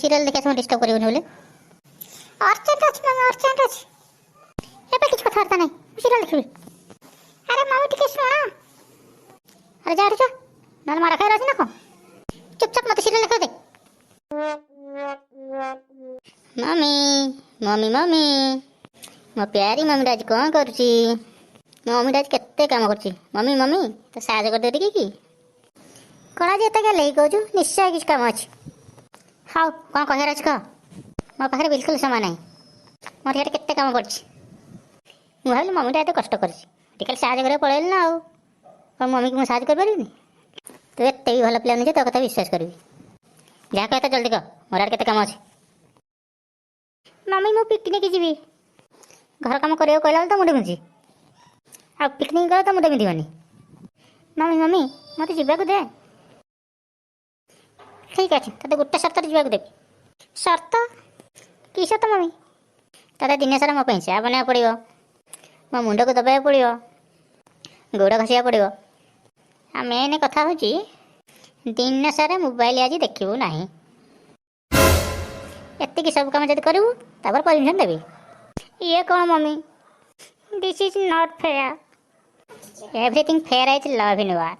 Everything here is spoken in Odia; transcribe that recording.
ସିରିଏଲ୍ ଦେଖିବା ସମୟ ଡିଷ୍ଟର୍ବ କରିବୁନି ବୋଲି। ଅର୍ଜେଣ୍ଟ ଅଛି ମମି, ଅର୍ଜେଣ୍ଟ ଅଛି। ଏବେ କିଛି କଥାବାର୍ତ୍ତା ନାହିଁ, ମୁଁ ସିରିଏଲ୍ ଦେଖିବି। ଆରେ ମମି, ଟିକେ ଶୁଣ। ଆରେ ଯା, ଯା, ନହେଲେ ମାଡ଼ ଖାଇବାର ଅଛି ନା କ'ଣ? ଚୁପଚାପ ମୋତେ ସିରିଏଲ୍ ଦେଖିବାକୁ ଦେ। ମମି, ମମି, ମମି, ମୋ ପ୍ୟାରୀ ମମିଟା ଆଜି କ'ଣ କରୁଛି? ମୋ ମମିଟା ଆଜି କେତେ କାମ କରୁଛି। ମମି, ମମି, ତ ସାହାଯ୍ୟ କରିଦେ ଟିକେ କି। କ'ଣ ଆଜି ଏତେ ଗେଲେଇ କହୁଛୁ? ନିଶ୍ଚୟ କିଛି କାମ ଅଛି। ହଉ, କ'ଣ କହିବାର ଅଛି କହ। ମୋ ପାଖରେ ବିଲକୁଲ ସମୟ ନାହିଁ, ମୋର ଇଆଡ଼େ କେତେ କାମ ପଡ଼ିଛି। ମୁଁ ଭାବିଲି ମମିଟା ଏତେ କଷ୍ଟ କରିଛି, ଟିକେ ଖାଲି ସାହାଯ୍ୟ କରିବାକୁ ପଳେଇଲି ନା ଆଉ କ'ଣ ମମିକୁ ମୁଁ ସାହାଯ୍ୟ କରିପାରିବିନି? ତୁ ଏତେ ବି ଭଲ ପିଲା ନୁହେଁ ଯେ ତୋ କଥା ବିଶ୍ୱାସ କରିବି। ଯାହା କହ, ଏତେ ଜଲ୍ଦି କହ, ମୋର ଆଡ଼େ କେତେ କାମ ଅଛି। ମମି, ମୁଁ ପିକନିକ୍ ଯିବି। ଘର କାମ କରିବାକୁ କହିଲା ବେଳେ ତ ମୁଣ୍ଡ ବିନ୍ଧୁଛି, ଆଉ ପିକନିକ୍ ଗଲେ ତ ମୁଣ୍ଡ ବିନ୍ଧିବନି? ମମି, ମମି, ମୋତେ ଯିବାକୁ ଦେ। ଠିକ୍ ଅଛି, ତୋତେ ଗୋଟେ ସର୍ତ୍ତରେ ଯିବାକୁ ଦେବି। ସର୍ତ୍ତ? କି ସର୍ତ୍ତ ମମି? ତୋତେ ଦିନ ସାରା ମୋ ପାଇଁ ଚା ବନେଇବାକୁ ପଡ଼ିବ, ମୋ ମୁଣ୍ଡକୁ ଦବାଇବାକୁ ପଡ଼ିବ, ଗୋଡ଼ ଘଷିବାକୁ ପଡ଼ିବ, ଆଉ ମେନ୍ କଥା ହେଉଛି ଦିନ ସାରା ମୋବାଇଲ ଆଜି ଦେଖିବୁ ନାହିଁ। ଏତିକି ସବୁ କାମ ଯଦି କରିବୁ, ତାପରେ ପରମିସନ୍ ଦେବି। ଇଏ କ'ଣ mummy? This is not fair. Everything fair is love in war.